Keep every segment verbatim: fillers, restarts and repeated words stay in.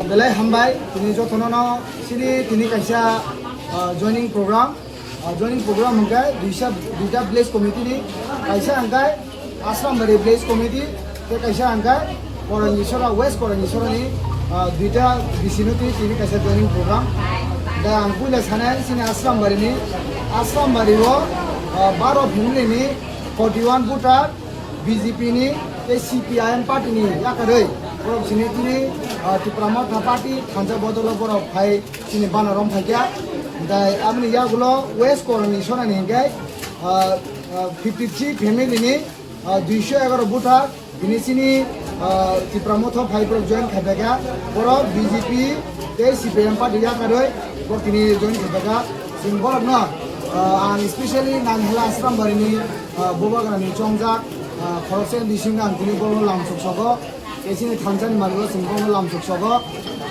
Belai hambai, tini jotono no sini tini kaisa, ah, joining program. Ah, joining program hwnkhe duisa, duita village committee ni, kaisa hwnkhe Asrambari village committee, tei kaisa hwnkhe Korangisora, West Korangisora ni, ah, duita B C no tini, tini kaisa joining program. Da ang puila sanai sini Asrambari ni, Asrambari o, ah, baro family ni forty one voter, B J P ni tei C P I M party ni yakarwi borok sini tini, ah, Tipra Motha party thansa bodolo borok phai sini bana rom phaikha. Tei aboni yagulo West Korani sonani hwnkhe, ah, ah, fifty three family ni, ah, duiso egaroh voter tini sini, ah, Tipra Motha phai borok join khaiphaikha. Borok B J P tei C P I M party yakarwi borok tini join khaiphaikha. Chwng borokno, ah, ang specially Nanghela Asrambari ni, ah, Bubagra ni chongjak, ah, khoroksa bising ang tini borokno lamsok sogo. Tei chini thansa ni maligo chwng borokno lamsok sogo.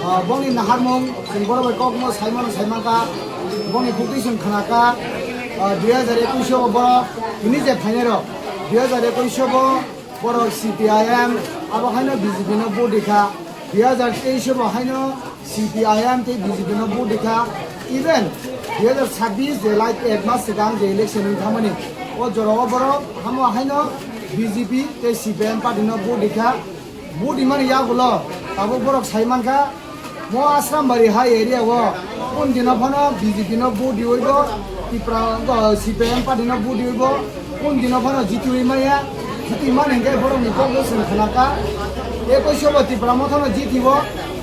Ah, bongni naharmung chwng borok bai kokno saimano saimankha. Bongni bukti chwng khnakha. Ah, dui hajar ekwis o borok tini je phainai rok, dui hajar ekwis o bo borok C P I M, abo haino B J P no vote rikha. Dui hajar teis o bo haino C P I M tei B J P no vote rikha. Even dui hajar chabbish je last ek mas swkang je election wng thangmani, o jorao borok hamo haino B J P tei C P I M party no vote rikha. Vote rimani yagulo tabuk borok sai mankha, mo Asrambari hai area o kun dino phano B J P no vote riwi bo, Tipra, o, C P I M party no vote riwi bo, kun dino phano jitiwi maya, jiti mani hwnkhe borokni kokno chwng khnakha. Ekwis o bo Tipra Motha no jitiwo,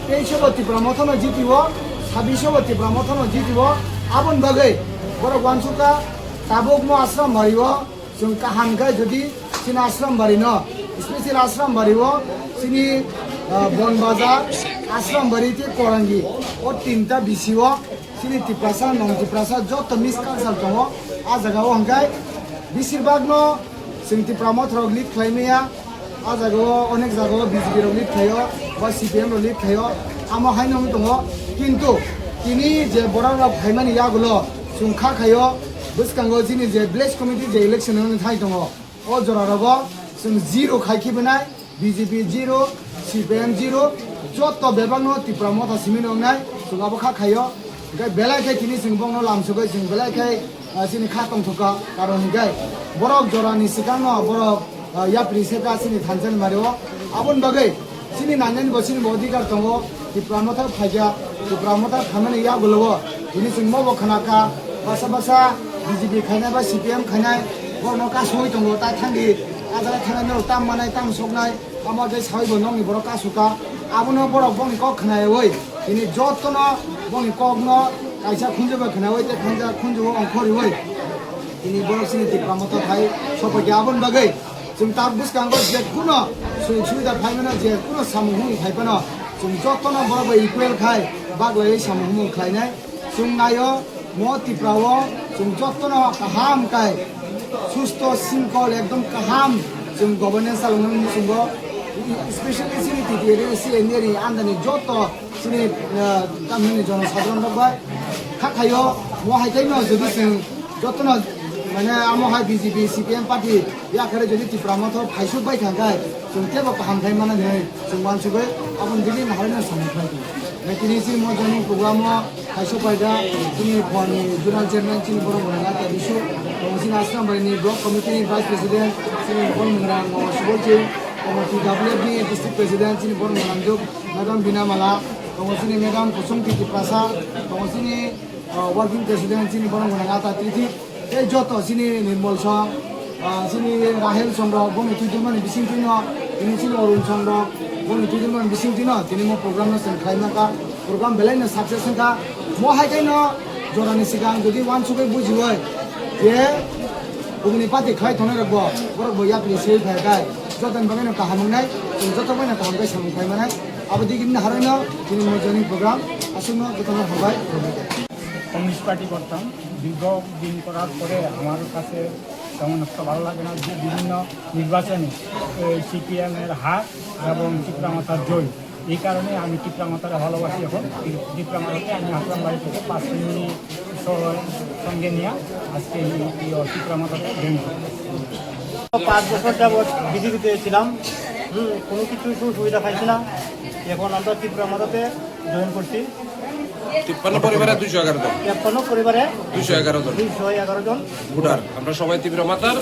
teis o bo Tipra Motha no jitiwo, sabbish o bo Tipra Motha no jitiwo, aboni bagwi borok uansukha tabuk mo Asrambari o. Chwng kaham khe jodi chini Asrambari no, special Asrambari o chini, ah, Bon Bazar, Asrambari tei Korangi, o tinta B C o chini Tiprasa, non Tiprasa joto mix culture tongo. A jaga o hwnkhe besir bak no chwng Tipra Motha rok lead khlai maya. A jaga o onek jaga o B J P rok lead khlaio, ba C P M rok lead khlaio, amo haino wngwi tongo. Kintu tini je borok rok phaimani yagulo chwng kha khaio, bwskango chini je village committee je election wngwi thai tongo, o jora rogo chwng zero khai khibi nai, B J P zero, C P M zero, joto bebak no Tipra Motha simi nw wngnai, chwng abo kha khaio. Hwnkhe belai khe tini chwng bongno lamsogwi chwng belai khe, ah, chini kha tongthokha, karon hwnkhe borok jorani swkangno borok, ah, yapri se kha chini thansa ni mari o. Aboni bagwi chini nangnani bo chini bo odhikar tongo, Tipra Motha phaikha, Tipra Motha phaimani yagulo o tini chwng mobo khna kha, baksa baksa B J P khainai ba C P M khainai borokno kasugwi tongo, ta thangdi a jaga thangnai norok tam manai tam soknai. Amo tei sawi bo nokni borok kasukha. Abono borok bongni kok khnayawi, tini jotono bongni kokno kaisa khunju bai khnayawi tei khanja khunju o ongkhoriwi tini borok chini Tipra Motha phai sophaikha. Aboni bagwi chwng tak bwskango je kuno sujog subida phai mano, je kuno samung humung phai phano chwng jotono borok bai equal khai baglaiwi samung humung khlainai. Chwng naio, mo Tripura o chwng jotono kaham kai, susto, singkol, ekdom kaham chwng governance chaloknani muchungo, specially chini T T A D C N D A ni under ni joto chini, ah, tamni jonosadharon rok bai kha khaio, mo hai khe no jodi chwng jotono, mane, amo hai B J P, C P M party yakhare jodi Tipra Motha phaisuk bai thang khe, chwng teibo kaham khai mano hinwi chwng uansugwi aboni bini naharino samung khlai tongo. Tini chini mo joining program o kaisa paida chini phone ni zonal chairman chini borok Mwnang Ata Bisu, tongo chini Asrambari ni block committee ni vice president chini borok Mwnang Subol Ching, tongo T W F ni district president chini borok Mwnang Juk, Madam Bina Mala, tongo chini Madam Kusum Titi Prasad, tongo chini, ah, working president chini borok Mwnang Ata Titi. Tei joto chini Nirmol song, ah, chini Rahel song rok, bongni twi tongmani bising twino, tini chini Arun song rok, bongni twi tongmani bising twino, tini mo program no chwng khlai mankha, program belai no success wngkha. Mo hai khe no jorani swkang jodi uansugwi bujiwi je bumuni party khlai tongnai rok bo, borok bo yapri se phai khe, jotoni bagwi no kaham wngnai, chwng joto bai no kaham khe samung khlai manai. Abo digi bini harwi no chini mo joining program aswk no jotono hambai. Communist party করতাম। দীর্ঘ দিন করার পরে আমার কাছে তেমন একটা ভালো লাগে না। বি-, বিভিন্ন নির্বাচনে এই সিপিএম এর হার এবং টিপ্রা মাথার জয়, এই কারণে আমি টিপ্রা মাথারে ভালোবাসি। এখন টি-, টিপ্রা মাথাতে আমি আসলাম বাড়ি থেকে পাঁচ মিনিট স-, সঙ্গে নিয়ে আজকে এই, এই টিপ্রা মাথাতে জয়েন করি। পাঁচ বছর যাবৎ বিজেপিতে ছিলাম, হুম, কোনো কিছু সুযোগ সুবিধা পাইছি না। এখন আমরা টিপ্রা মাথাতে জয়েন করছি। তিপ্পান্ন পরিবারে দুইশো এগারো জন। তিপ্পান্ন পরিবারে দুইশো এগারো জন। দুইশো এগারো জন। ভোটার। আমরা সবাই তীব্র মাতার।